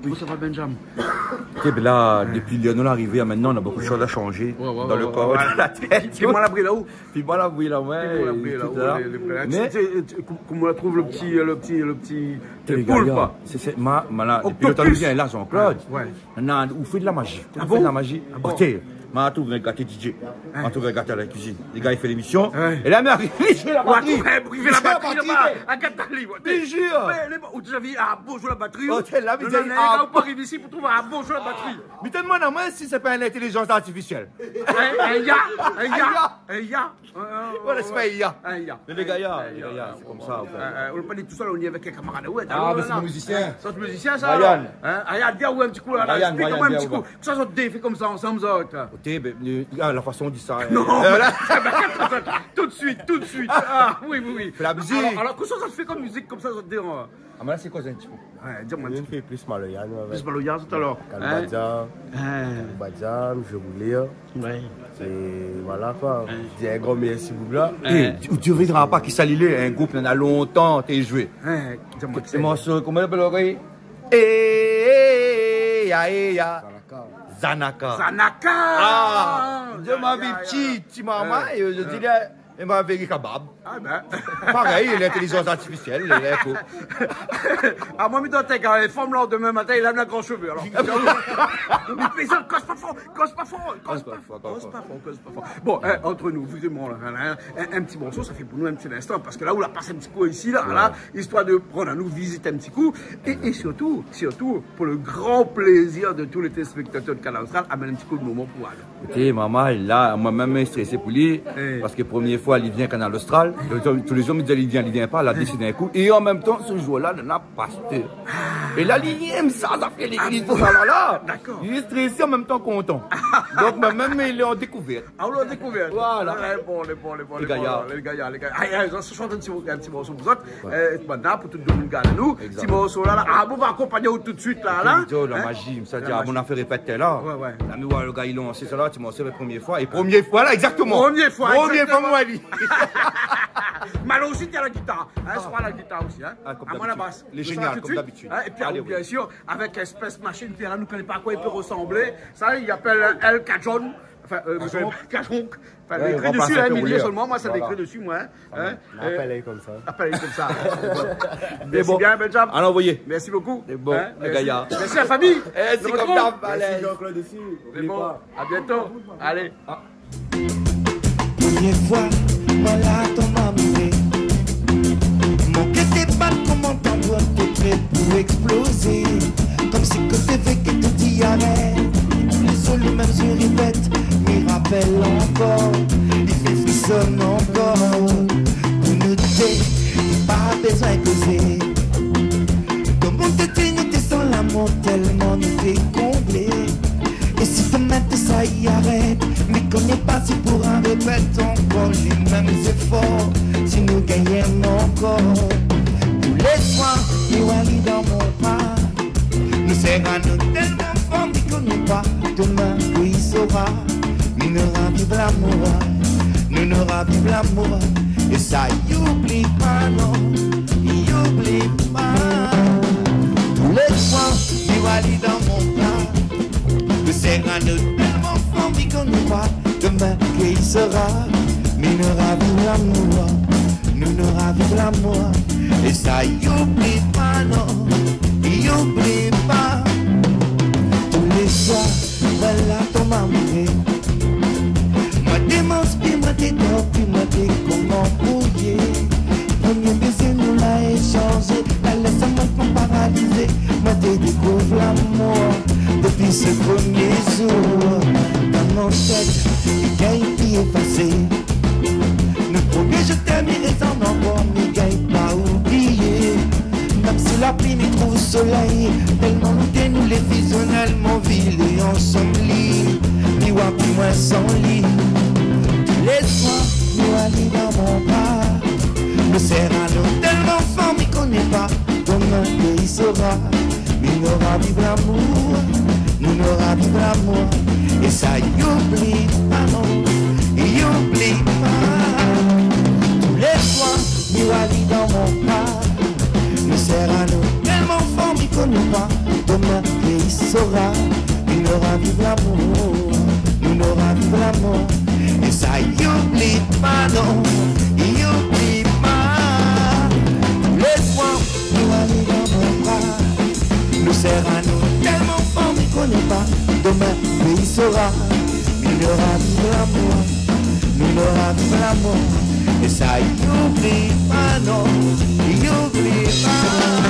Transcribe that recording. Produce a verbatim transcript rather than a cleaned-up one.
Koman sa va, Benjam ? Ékout, bin la, dopi lèr nou la arivé, a, mintnan, na bonpé de shoz a shanzé dan le kor, dan la tèt. Pi, pi moin la bril la, ou ? Pi moin la bril la, oué, é tout sa. Mé sé, sé, kou-, koman ou la trouv le ti, le ti, le ti, le poulp, koi ? Sé, sé, ma, ma la, dopi lontan li vien la, Jean-Claude. Oué. Nana, ou fé de la maji. Ou fé de la maji. A bon ? Oté, ma la trouv in gaté DJ. Ma la trouv in gaté a la kuizine. Lé gars i fé lémision. É la, mi ariv, li zoué la batri. Oué, li zoué la batri laba. Agat ali, oué. Mi zir. Oué, lé bon. Ou la déza vi, a, bonzour la batri. Oté, la, mi di, a, ou pa ariv isi pou trouv, a, bonzour la batri. Mi té demann amoin si sé pa in intélizans artifisièl. In, in I A, in I A, in I A. Oué, oué, sé pa I A. Mé lé gayar, lé gayar, sé konmsa, anfin. Ou la pa di tousèl, ou lé avèk in kamarad. Oué, alor, sé mon mizisien. Sé out mizisien, sa, alor. Ryan. Ryan, vien oir in ti kou la, la, Ryan, esplik amoin in ti kou. Kosa zot dé i fé konmsa ansanm, zot ? Oté, bin, a, la fason ou di sa, non, la, tout de suit, tout de suit. A oui, oui, oui. Fé la mizik. Alor, alor, kosa zot i fé konm mizik konmsa, zot dé, an ? A, mé la, sé koi, in ti kou ? Oué, di amoin in ti kou. Nou fé plis maloya, nou, avèk... Plis maloya, tout à l'heure. Kalbadja. Kalbadja, Mzié Roulé. Oué. É voilà, koi. Di in gran mèrsi, boug la. É, ou, ou verra pa kisa li lé, in group, nana lontan, té zoué. Di amoin kisa. Sé morso, koman i apèl ankor ? É, é, ya, é, ya. Zanaka. Zanaka. Zanaka. A, di amoin, pti, pti marmay, é, mi di, la, é ma véré kabab. A bin. Parèy, lintélizans artifisièl, lé, lé, kou. A, moin, mi doi èt gar lé fanm la, demin matin, li la in gran shové, alor. Mé plézir, koz pa for, koz pa for, koz pa for, koz pa for. Bon, é, ant nou, vréman, la, la, in, in ti morso, sa fé pou nou in ti linstan, parske la, ou la pas in ti kou isi, la, la, istoir de pran anou vizit in ti kou, é, é sirtou, sirtou, pou le gran plézir de tout lé téléspektatèr de Kanal Austral, amenn in ti kou de moman pou anou. Ékout, marmay, la, moin mèm, mi strès pou li, parske promié foi li vien Kanal Austral. Tou lé zour mi di, li vien, li vien pa, la désid in kou. É an mèm tan, se zour-la, nana pastèr. É la, li yèm sa, zafèr légliz, tousa la, la. Dakor. Li lé strésé, an mèm tan kontan. Donk, moin mèm, mi lé an dékouvèrt. A, ou lé an dékouvèrt. Voilà. Lé bon, lé bon, lé bon, lé gayar. Lé gayar, lé gayar. A, a, sa shant in ti, in ti morso pou zot. Oué. É, mintnan, pou tout demoun i gard anou, ti morso la, la. A, bon, va akonpagn aou tout de suit la, la. Épi, la maji, sa di, a, mon afèr répèt la. Oué, oué. La, mi oi le gars i lans sa la, ti morso, le promié foi. É promié foi la, égzaktoman. Promié foi, égzaktoman. Promié foi, moin, li. Malo osi, té a la gitar. In, sé pa la gitar osi, in. A, konm dabitid. Amoin la bas. Lé zénial, konm dabitid. In, épi, alé, oui, biensir, avèk Espèce Machine, ki la, nou koné pa a koi i pé rosanblé. Sa, i apèl El Cajon. Anfin, eu, Cajon. Cajon. Anfin, lé ékri dési, in, mi li solman, moin, sa lé ékri dési, moin, in. Voilà. In, eu, apèl ali konmsa. Apèl ali konmsa. Mé bon. Mèrsi bien, Benjam. Alé, anvoyé. Mèrsi bokou. Sé bon, in, mèrsi. Gayar. Mèrsi la famiy. É, sé konm d'ab, alé. Mèrsi Jean-Claude osi. Oubli pa. Sé bon. A bientôt. Alé. A. Promié foi, moin la tonm amouré. Mon kèr té bat konm in tanbour, té pré pou èksplozé. Konmsi ke té vé ke tout i arèt. Tou lé zour, lé mèm i répèt, mi rapèl ankor. Li fé frison ankor. Pou nou dé, pa bezoin kozé. Konm nou té di, nou té san lamour, tèlman nou té konblé. É si domin tousa i arèt, mi koné pa si poura répèt ankor lé mèm zéfor, si nou gingn ankor. Tou lé soir, mi oi ali dan mon bra. Nou sèr anou tèlman for, mi koné pa domin kosa i sora. Mi nora viv lamour, nou nora viv lamour. É sa, i oubli pa, non, i oubli pa. Tou lé soir, mi oi ali dan mon bra. Nou sèr anou tèlman for, mi koné pa domin kosa i sora. Mi nora viv lamour, nou nora viv lamour. É sa, i oubli pa, non, i oubli pa. Tou lé soir, moin la tonm amouré. Moin té manz pi, moin té dor pi, moin té koman brouiyé. Promié bézé nou la échanzé, la lès amoin konm paralizé. Moin té dékouv lamour dopi se promié zour. Dan mon tèt, li gingn pi éfasé. Nout promié je t'aime i rézone ankor, mi gingn pa oublié. Mèm si lapli mi trouv solèy, tèlman nou dé nou lé fizionèl, mon vi lé ansanm li, mi oi pi moin san li. Tou lé soir, mi oi ali dan mon bra. Nou sèr anou tèlman for, mi koné pa domin kosa i sora. Mi nora viv lamour, nou nora viv lamour. É sa, i oubli pa, non, i oubli pa. Tou lé soir, mi oi ali dan mon bra. Nou sèr anou tèlman for, mi koné pa domin Nora, nou nora viv lamour, nou nora viv lamour. É sa i oubli pa, non, i oubli pa. Lé soir, nou alé dan mon bra, nou sèr anou tèlman for, mi koné pa, domin, péi sora. Nou nora viv lamour, nou nora viv lamour. É sa i oubli pa, non, i oubli pa.